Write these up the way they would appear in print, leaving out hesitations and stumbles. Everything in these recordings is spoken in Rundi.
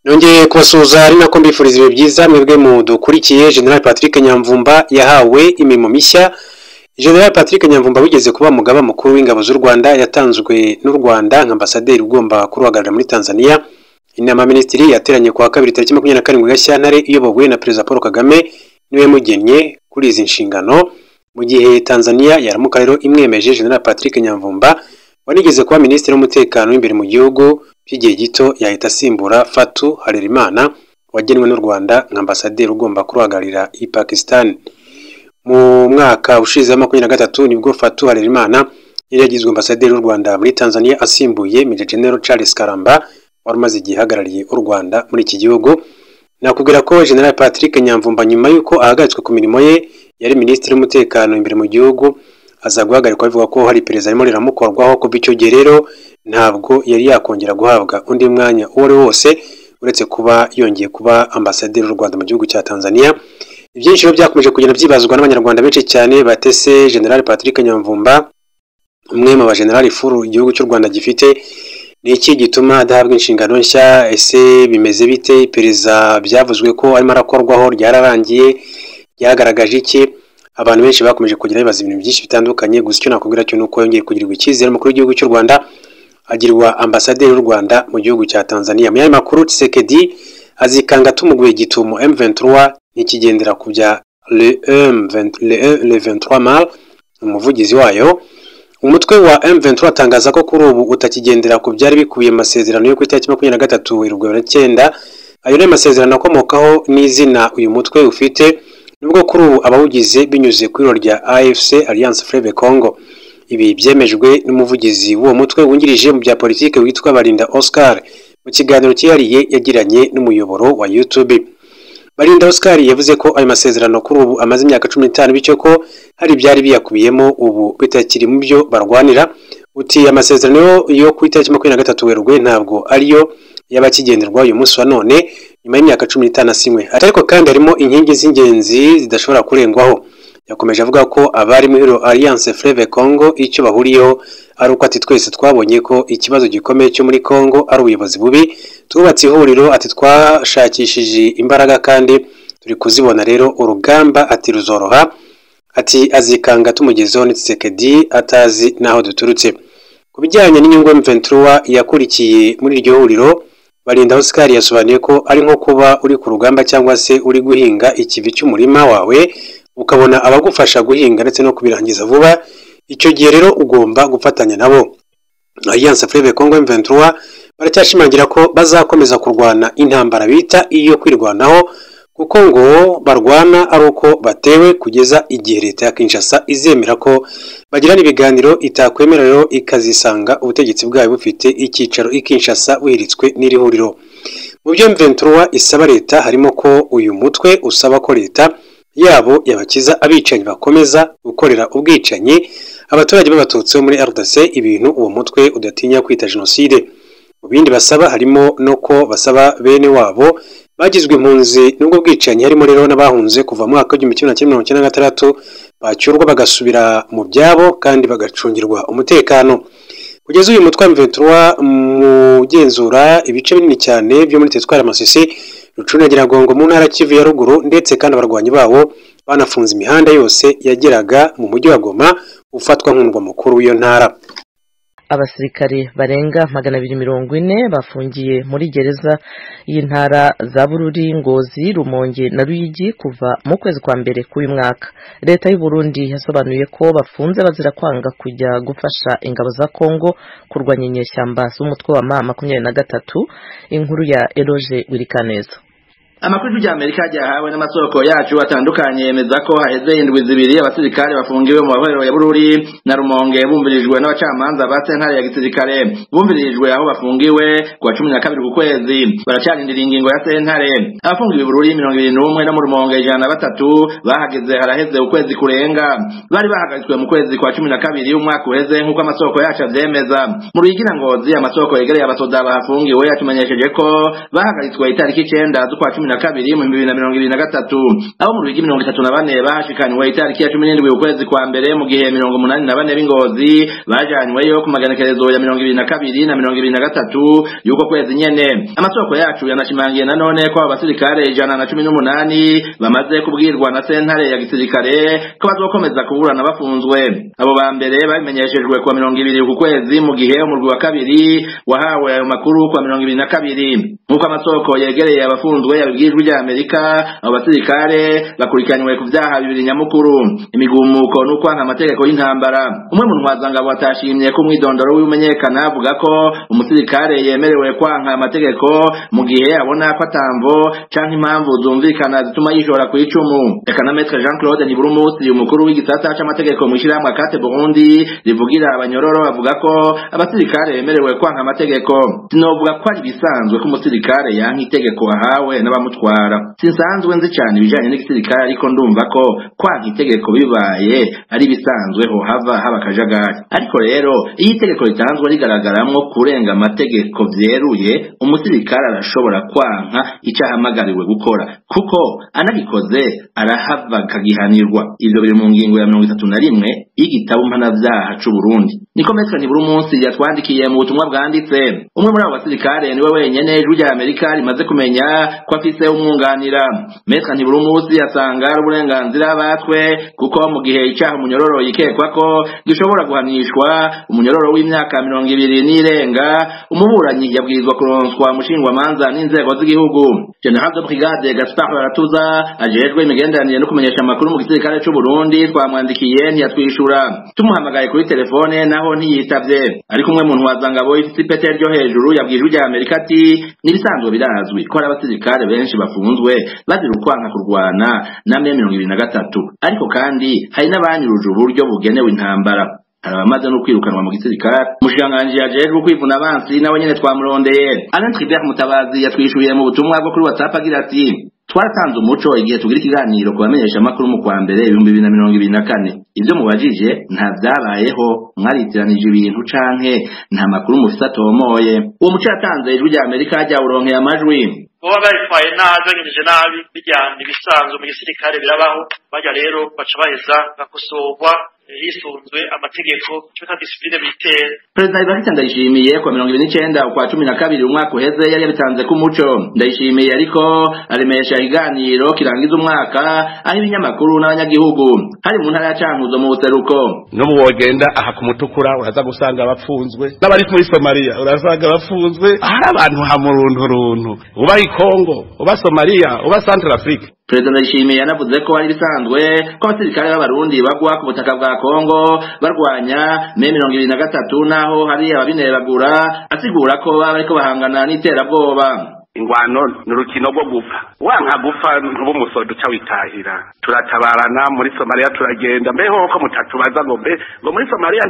Nongeye kubasuhuza ari nako mbifuriza ibihe byiza mwebwe mudukurikiye. General Patrick Nyamvumba yahawe imirimo mishya. General Patrick Nyamvumba wigeze kuba umugaba mukuru w'ingabo z'u Rwanda yatanzwe n'u Rwanda nka ambasaderi ugomba kuruhagararira muri Tanzania. Inama minisitiri yateranye kuwa kabiri tariki 27 Gashyantare iyobowe na Perezida Paul Kagame niwe mugennye kuri izi nshingano. Mu gihe Tanzania yaramuka rero imwemeje, General Patrick Nyamvumba wanigeze kuba minisitiri w'umutekano w'imbere mu gihugu by'igihe gito yahita asimbura Fatou Harerimana wagenwe n'u Rwanda nka ambasaderi ugomba kuruhagararira i Pakistan. Mu mwaka ushize wa 2023 nibwo Fatou Harerimana yari yagizwe ambasaderi w'u Rwanda muri Tanzania asimbuye Major General Charles Karamba wari umaze igihe ahagarariye u Rwanda muri iki gihugu. Nakubwira ko General Patrick Nyamvumba nyuma y'uko ahagaritswe ku mirimo ye yari minisitiri w'umutekano imbere mu gihugu aza guhagarikwa bivuga ko hari iperereza ririmo riramukorwaho. Kuva icyo gihe rero ntabwo yari yakongera guhabwa undi mwanya uwo ari wose uretse kuba yongeye kuba ambasaderi w'u Rwanda mu gihugu cya Tanzania. Ibyinshi rero byakomeje kugenda byibazwa n'abanyarwanda benshi cyane batese General Patrick Nyamvumba, umwe mu bagenerali furu igihugu cy'u Rwanda gifite, ni iki gituma adahabwa inshingano nshya? Ese bimeze bite? Iperereza byavuzwe ko arimo arakorwaho ryararangiye, ryagaragaje iki? Abantu benshi bakomeje kugira bibaza ibintu byinshi bitandukanye. Gusa icyo nakubwira cyo nuko yongeye kugirirwa icyizere umukuru w'igihugu cy'u Rwanda agirwa ambasaderi w'u Rwanda mu gihugu cya Tanzania. Mu yandi makuru, Tshisekedi azikanga tumuguye gitumo M23 ntikigendera ku bya le 23 mal. Umuvugizi wayo umutwe wa M23 atangaza ko kuri ubu utakigendera ku byari bikubiye mu masezerano yo ku itariki 23 Werurwe 2009. Ayo ni amasezerano akomokaho n'izina uyu mutwe ufite, nubwo kuri ubu abawugize binyuze ku iro rya AFC Alliance Fleuve Congo. Ibi byemejwe n'umuvugizi w'uwo mutwe wungirije mu bya politike witwa Barinda Oscar mu kiganiro cyihariye yagiranye n'umuyoboro wa YouTube. Barinda Oscar yavuze ko ayo masezerano kuri ubu amaze imyaka 15, bityo ko hari byari biyakubiyemo ubu bitakiri mu byo barwanira. Uti amasezerano yo ku itariki 23 Werurwe ntabwo ariyo y'abakigenderwa uyu munsi wa none nyuma y'imyaka 15 asinywe, ariko kandi harimo inkingi z'ingenzi zidashobora kurengwaho. Yakomeje avuga ko abari muri Alliance Fleuve Congo icyo bahuriyeho ari uko ati twese twabonye ko ikibazo gikomeye cyo muri Congo ari ubuyobozi bubi, twubatse ihuriro, ati twashakishije imbaraga kandi turi kuzibona, rero urugamba ati ruzoroha, ati azikanga tumugezeho ni Tshisekedi atazi naho duturutse. Ku bijyanye n'inyungu M23 yakurikiye muri iryo huriro, Barinda Oscar yasobanuye ko ari nko kuba uri ku rugamba cyangwa se uri guhinga ikivi cy'umurima wawe ukabona abagufasha guhinga ndetse no kubirangiza vuba, icyo gihe rero ugomba gufatanya nabo. Alliance Fleuve Congo M23 baracyashimangira ko bazakomeza kurwana intambara bita iyo kwirwanaho, kuko ngo barwana ari uko batewe kugeza igihe leta ya Kinshasa izemera ko bagirana ibiganiro, itakwemera rero ikazisanga ubutegetsi bwayo bufite icyicaro i Kinshasa buhiritswe n'iri huriro. Mu byo M23 isaba leta harimo ko uyu mutwe usaba ko leta yabo yabakiza abicanyi bakomeza gukorera ubwicanyi abaturage b'abatutsi bo muri RDC, ibintu uwo mutwe udatinya kwita jenoside. Mu bindi basaba harimo no ko basaba bene wabo bagizwe impunzi n'ubwo bwicanyi, harimo rero n'abahunze kuva mu mwaka w'1996 bacyurwa bagasubira mu byabo kandi bagacungirwa umutekano. Kugeza uyu mutwe wa M23 mugenzura ibice binini cyane byo muri teritwari Masisi, Rucuru na Nyiragongo mu ntara Kivu ya ruguru, ndetse kandi abarwanyi bawo banafunze imihanda yose yageraga mu mujyi wa Goma ufatwa nk'umurwa mukuru w'iyo ntara. Abasirikare barenga 240 bafungiye muri gereza y'intara za Bururi, Ngozi, Rumonge na Ruyigi kuva mu kwezi kwa mbere k'uyu mwaka. Leta y'u Burundi yasobanuye ko bafunze bazira kwanga kujya gufasha ingabo za Kongo kurwanya inyeshyamba z'umutwe wa M23. Inkuru ya Eloge Wirikaneza. Amakuru y'Amerika yahawe n'amasoko yacu atandukanye yemeza ko haheze indwi zibiri abasirikare bafungiwe mu mahorero ya Bururi na Rumonge bumvirijwe n'abacamanza ba sentare ya gisirikare. Bumvirijwe aho bafungiwe kuwa 12 ku kwezi, baracarindira ingingo ya sentare. Abafungiwe Bururi 21 no mu Rumonge 103 bahageze haraheze ukwezi kurenga. Bari bahagaritswe mu kwezi kwa 12 umwaka uheze nk'uko amasoko yacu avyemeza. Mu Ruyigi na Ngozi amasoko yegereye abasoda bahafungiwe yatumenyesheje ko bahagaritswe itariki 9 z'ukwa 82 mu 2023. Abo mu Ruyigi 34 bahashikanywe itariki ya 17 ukwezi kwa mbere, mu gihe 84 b'Ingozi bajanyweyo ku maganekerezo ya 22 na 23 y'uko kwezi nyene. Amasoko yacu yanashimangiye nanone ko abasirikare 118 bamaze kubwirwa na sentare ya gisirikare ko bazokomeza kuburana bafunzwe. Abo ba mbere babimenyeshejwe kuwa 20 ku kwezi, mu gihe umurwi wa kabiri wahawe ayo makuru kuwa 22. Nk'uko amasoko yegereye abafunzwe yabibwirijwe rya Amerika, abo basirikare bakurikiranywe ku vyaha bibiri nyamukuru: imigumuko n'ukwanka amategeko y'intambara. Umwe mu ntwazangabo atashimye ko umwidondoro w'imenyekana avuga ko umusirikare yemerewe kwanka amategeko mu gihe abona ko atamvo canke impamvu zumvikana zituma yishora ku icumu. Eka na Maître Jean Claude Ntiburumusi, umukuru w'igisata c'amategeko mw'ishirahamwe Akate Burundi rivugira abanyororo, avuga ko abasirikare bemerewe kwanka amategeko. Sinovuga ko ari ibisanzwe ko umusirikare yanka itegeko ahawe n'abamutwara. Sinsanzwe nzi cane ibijanye n'igisirikare, ariko ndumva ko kwanka itegeko bibaye ari ibisanzwe hohava haba akajagari. Ariko rero iyo itegeko ritanzwe rigaragaramwo kurenga amategeko vyeruye, umusirikare arashobora kwanka ico ahamagariwe gukora, kuko anabikoze arahava akagihanirwa. Ivyo biri mu ngingo ya 31 y'igitabo mpanavyaha c'u Burundi. Niko Maître Ntiburumusi yatwandikiye mu butumwa bwanditse. Umwe muri abo basirikare niwe wenyene Ijwi rya Amerika rimaze kumenya ko afise umwunganira. Maître Ntiburumusi asanga ari uburenganzira batwe, kuko mu gihe icaha umunyororo yikekwa ko gishobora guhanishwa umunyororo w'imyaka 20 n'irenga, umuburanyi yabwirizwa kuronswa umushingwamanza n'inzego z'igihugu. General de Brigade Gaspard Baratuza ajejwe imigenderanire no kumenyesha amakuru mu gisirikare c'u Burundi twamwandikiye ntiyatwishura. Tumuhamagaye kuri telefone naho ntiyitavye. Ariko umwe mu ntwazangabo ifise ipete ryo hejuru yabwiye Ijwi rya Amerika ati: "Nibisanzwe birazwi ko hari abasirikare benshi bafunzwe bazira ukwanka kurwana na M23, ariko kandi hari n'abanyuruje uburyo bugenewe intambara, hari abamaze no kwirukanwa mu gisirikare." Umushikiranganji ajejwe kwivuna abansi nawe nyene twamurondeye. Alain Tribert Mutabazi yatwishuye mu butumwa bwo kuri WhatsApp agira ati: "Twaratanze umuco igihe tugira ikiganiro ku bamenyesha amakuru mu kwa mbere 2024. Ivyo mubajije nta vyabayeho, mwaritiranije ibintu canke nta makuru mufise atomoye." Uwo muco yatanze Ijwi rya Amerika ryawuronkeye amajwi. Boba babitwaye nabi, bagenjeje nabi, bijyana ibisanzwe mu gisirikare birabaho. Bajya rero baca baheza bakosorwa hisunzwe amategeko cyo discipline militaire. Perezida Evariste Ndayishimiye kuwa 29 ukwa 12 umwaka uheze yari yabitanze ku muco. Ndayishimiye ariko aremesha ikiganiro kirangiza umwaka aho ibinyamakuru n'abanyagihugu hari mu ntara ya Cankuzo mu buseruko. N'ubu wogenda aha ku Mutukura uraza gusanga abapfunzwe, n'abari muri Somalia urasanga abafunzwe, hari abantu ha murunturuntu, uba i Congo, uba Somalia, uba Central Africa. Perezida Ndayishimiye yanavuze ko ari bisanzwe ko abasirikare b'Abarundi bagwa ku butaka bwa Kongo barwanya M23, naho hari ababinebagura, asigura ko baba bariko bahangana n'iterabwoba. Ingwano ni urukino rwo gupfa, wanka gupfa ntuba umusodo uca witahira. Turatabarana muri Somalia, turagenda mbeho ko mutatubaza ngo mbe ngo muri Somalia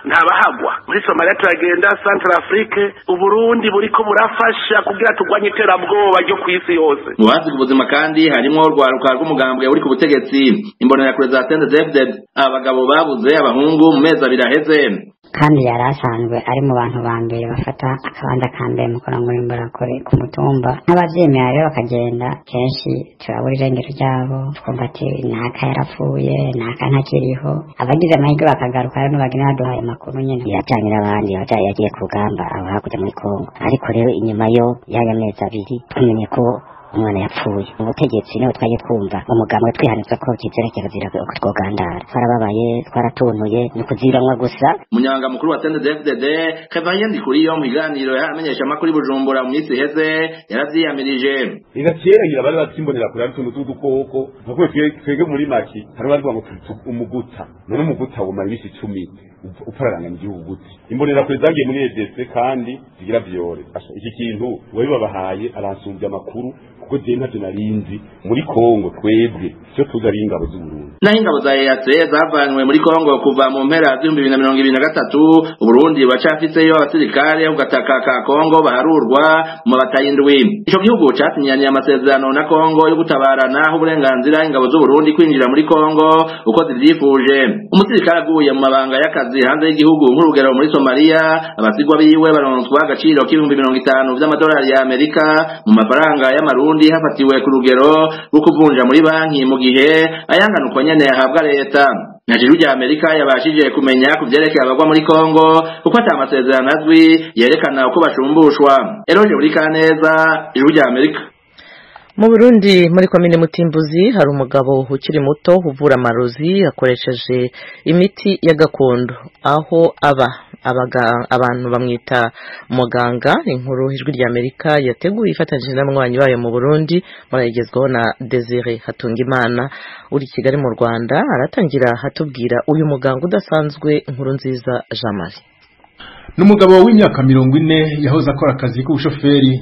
ntabahagwa. Muri Somalia turagenda, Central Afrique, Uburundi buriko burafasha kugira turwanye iterabwoba ryo kw'isi yose. Mu baziga ubuzima kandi harimwo urwaruka rw'umugambwe uri ku butegetsi, Imbonerakure za CNDD-FDD. Abagabo babuze abahungu mu mezi abiri aheze. Kandi yari asanzwe ari mu bantu ba mbere bafata akabanza ka mbere mu kurangura imbonerakure ku mutumba. N'abavyemera rero bakagenda, kenshi turabura irengero ryabo, twumva ati naka yarapfuye, naka ntakiriho. Abagize amahirwe bakagaruka rero bagenda baduhaye amakuru nyene. Yajanye n'abandi yagiye ku rugamba aho hakurya muri Kongo, ariko rero inyuma yo y'aya mezi abiri tumenye ko umwana yapfuye. Ubutegetsi niho twagiye twumva umugambwe twihanizwa ko kizerekera zira uko twogandara. Twarababaye, twaratuntuye, ni ukuziranwa gusa. Umunyamabanga mukuru wa CNDD-FDD Kevin Ndikuriyo mu kiganiro yamenyesha amakuru i Bujumbura mu minsi iheze yaravyiyamirije. Ega kera ngira bari batsimbonera kure ari utuntu tw'udukoko, nkuko twebwe muri maki hari bavuga ngo umuguta, none umuguta womara imisi 10 upararanganya igihugu gute? Imbonerakure zagiye muri EDC kandi zigira vyore. Iki kintu uwabibabahaye aransumbya amakuru, kuko jewe ntavyo narinzi. Muri Kongo twebwe icyo tuzi ari ingabo z'u Burundi. Naho ingabo za EAC zavanywe muri Kongo kuva mu mpera z'2023, Uburundi buracafiseyo abasirikare ku gataka ka Kongo baharurwa mu mabatayi 7. Ico gihugu casinyanye amasezerano na Kongo yo gutabarana aho uburenganzira ingabo z'u Burundi kwinjira muri Kongo uko zivyifuje. Umusirikare aguye mu mabanga y'akazi akazi hanze y'igihugu, nk'urugero muri Somalia, abasigwa biwe baronswa agaciro k'50,000 vy'amadolari ya Amerika mu mafaranga y'amarundi, hafatiwe ku rugero rwo kuvunja muri banki, mu gihe ayangana uko nyene ahabwa leta. Najuru rya Amerika yabashije kumenya ku vyerekeye abagwa muri Kongo, kuko ata amasezerano azwi yerekana uko bashumbushwa. Eroje Burikaneza, Ijwi rya Amerika. Mu Burundi, muri komine Mutimbuzi, hari umugabo ukiri muto uvura amarozi akoresheje imiti ya gakondo. Aho aba abantu bamwita muganga. Inkuru Ijwi rya Amerika yateguye ifatanyije n'abanywanyi bayo mu Burundi murayigezwaho na Desire Hatungimana uri Kigali mu Rwanda. Aratangira hatubwira uyu muganga udasanzwe, Inkuru Nziza Jean Marie. N'umugabo w'imyaka 40 yahoze akora akazi k'ubushoferi,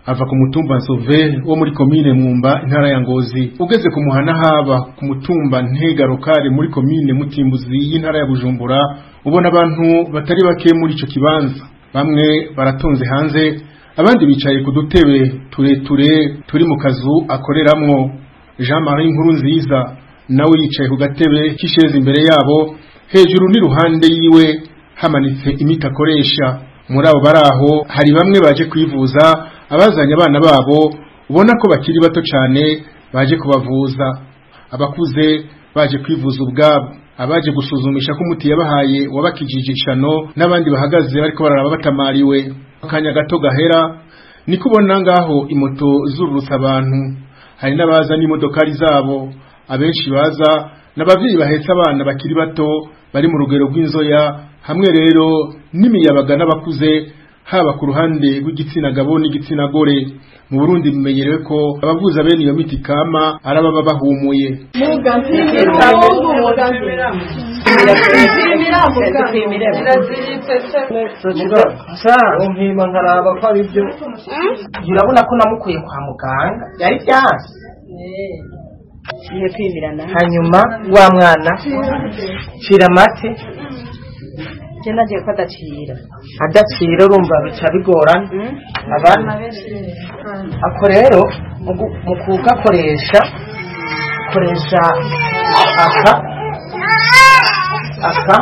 ava ku mutumba Nsove wo muri komine Mwumba, intara ya Ngozi. Ugeze ku muhana haba ku mutumba Ntegarokare muri komine Mutimbuzi y'intara ya Bujumbura, ubona abantu batari bake muri ico kibanza. Bamwe baratonze hanze, abandi bicaye ku dutebe tureture turi mu kazu akoreramwo. Jean Marie Nkurunziza nawe yicaye ku gatebe k'isheze, imbere yabo hejuru n'iruhande yiwe hamanitse imiti akoresha. Muri abo baraho hari bamwe baje kwivuza, abazanye abana babo ubona ko bakiri bato cyane baje kubavuza, abakuze baje kwivuza ubwabo, abaje gusuzumisha ko umuti yabahaye wabakijije ishano, n'abandi bahagaze bariko bararaba batamariwe. Akanya gato gahera niko ubona ngaho imoto zururutsa abantu, hari n'abaza n'imodokari zabo. Abenshi baza n'abavyeyi bahetse abana bakiri bato bari mu rugero rw'inzoya, hamwe rero n'imiyabaga n'abakuze, haba ku ruhande rw'igitsina gabo n'igitsina gore. Mu Burundi bimenyerewe ko abavuza bene iyo miti kama arababa bahumuye. Umpima nkaraba ko ari byo. Urabona ko namukuye kwa muganga yari byanse. Hanyuma wa mwana cira amate. Nagiye ko adacira adacira, urumva bica bigorana abana. Ako rero mu kugakoresha koresha aka aka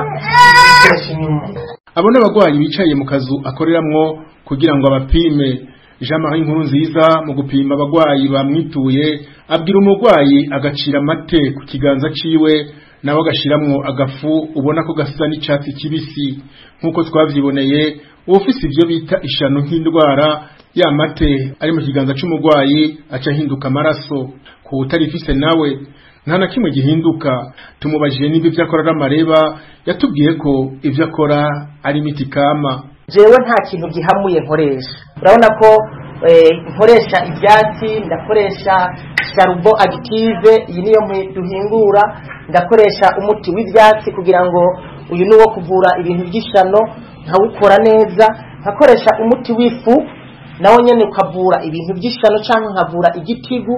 koresha inyuma. Abo n'abagwayi bicaye mu kazu akoreramwo kugira ngo abapime. Jean Marie Nkurunziza mu gupima abagwayi bamwituye abwira umugwayi agacira amate ku kiganza ciwe, nawe agashiramwo agafu ubona ko gasa n'icatsi kibisi. Nkuko twavyiboneye, uwufise ivyo bita ishano nk'indwara, ya mate ari mu kiganza c'umugwayi aca ahinduka amaraso. Ku utarifise nawe nta na kimwe gihinduka. Tumubajije nimba ivyo akora ari amareba, yatubwiye ko ivyo akora ari imiti kama. Jewe nta kintu gihamuye nkoresha. Urabona ko nkoresha ibyatsi, ndakoresha sharubo active, iyi niyo duhingura, ndakoresha umuti w'ibyatsi kugira ngo uyu ni uwo kuvura ibintu by'ishano nkawukora neza, nkakoresha umuti w'ifu nawo nyene ukavura ibintu by'ishano canke nkavura igitigu.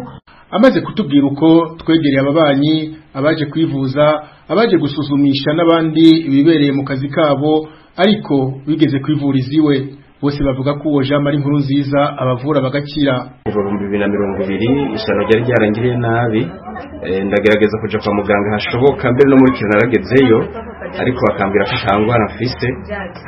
Amaze kutubwira uko twegereye ababanyi, abaje kwivuza, abaje gusuzumisha n'abandi bibereye mu kazi kabo ariko bigeze kwivuriza iwe, bose bavuga ko uwo Jean Marie Nkurunziza abavura bagakira. Kuva mu 2020 ishano ryari ryarangiriye nabi, ndagerageza kuja kwa muganga hashoboka, mbere no muri kira naragezeyo, ariko bakambwira ko nta ngwara mfise.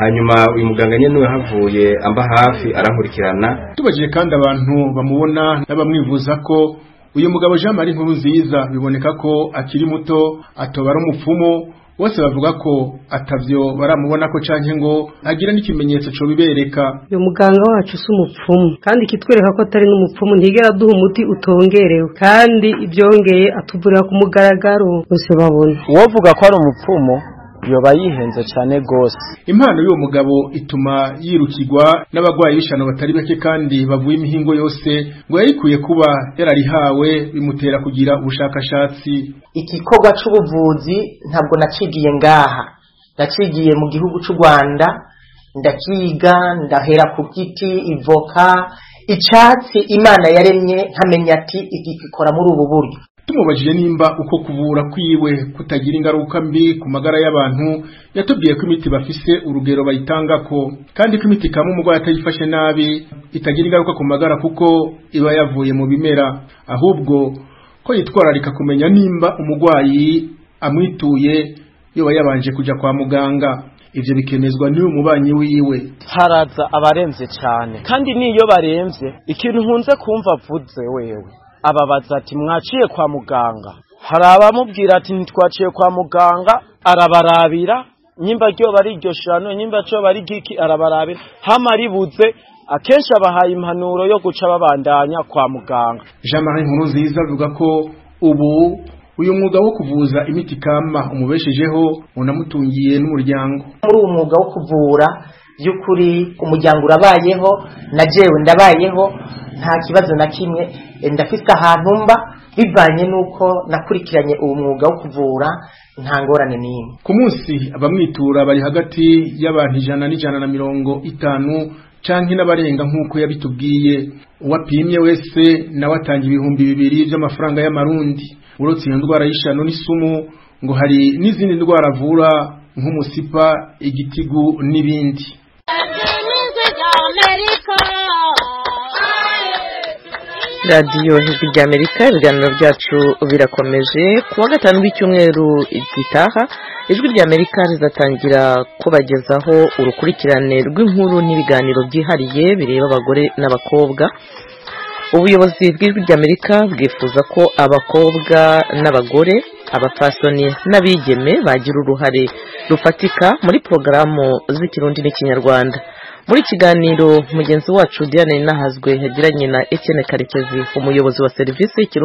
Hanyuma uyu muganga nyene niwe havuye amba hafi arankurikirana. Tubajije kandi abantu bamubona n'abamwivuza ko uyu mugabo Jean Marie Nkurunziza biboneka ko akiri muto atoba ari umupfumu, bose bavuga ko atavyo baramubona ko canke ngo agira n'ikimenyetso co bibereka. Uyu muganga wacu si umupfumu, kandi kitwereka ko atari n'umupfumu, ntigera aduha umuti utongerewe, kandi ibyongeye atuvurira ku mugaragaro bose babona. Uwovuga ko ari umupfumu yoba yihenze cyane gose. Impano y'uwo mugabo ituma yirukirwa n'abagwayi b'ishano batari bake kandi bavuye imihingo yose, ngo yayikuye kuba yararihawe bimutera kugira ubushakashatsi. Igikorwa c'ubuvuzi ntabwo nacigiye ngaha, nacigiye mu gihugu c'u Rwanda, ndakiga ndahera ku giti ivoka icatsi Imana yaremye, nkamenya ati iki gikora muri ubu buryo. Tumubajije nimba uko kuvura kwiwe kutagira ingaruka mbi ku magara y'abantu, yatubwiye ko imiti bafise urugero bayitangako, kandi ko imiti kamwe umurwayi atayifashe nabi itagira ingaruka ku magara kuko iba yavuye mu bimera, ahubwo ko yitwararika kumenya nimba umurwayi amwituye yoba yabanje kuja kwa muganga. Ivyo bikemezwa n'uyu mubanyi wiwe. Haraza abaremvye cane, kandi niyo baremvye ikintu nkunze kumva avuze wewe ababaza ati mwaciye kwa muganga. Hari abamubwira ati ntitwaciye kwa muganga, arabarabira nyimba ryo bari iryo shano, nyimba cyo bari giki, arabarabira hama ribuze. Akenshi abahaye impanuro yo guca babandanya kwa muganga. Jean Marie Nkurunziza avuga ko ubu uyu mwuga wo kuvuza imiti kama umubeshejeho unamutungiye n'umuryango. Muri uwo mwuga wo kuvura by'ukuri umuryango urabayeho, na jewe ndabayeho, nta kibazo na kimwe. Ndafise ahantu mba bivanye nuko nakurikiranye uwo mwuga wo kuvura, nta ngorane n'imwe. Ku munsi abamwitura bari hagati y'abantu 100 na 150 canke n'abarenga nk'uko yabitubwiye. Uwapimye wese nawe atanga 2000 by'amafaranga y'amarundi. Uretse iyo ndwara y'ishano n'isumu, ngo hari n'izindi ndwara avura nk'umusipa, igitigu n'ibindi. Radiyo Ijwi ry'Amerika, ibiganiro byacu birakomeje. Ku wa gatanu w'icyumweru gitaha, Ijwi ry'Amerika rizatangira kubagezaho urukurikirane rw'inkuru n'ibiganiro byihariye bireba abagore n'abakobwa. Ubuyobozi bw'Ijwi ry'Amerika bwifuza ko abakobwa n'abagore, abapfasoni n'abigeme bagira uruhare rufatika muri porogaramu z'Ikirundi n'Ikinyarwanda. Muri kiganiro mugenzi wacu Diane Nahazwe yagiranye na Etienne Karekezi, umuyobozi wa serivisi y'Ikirundi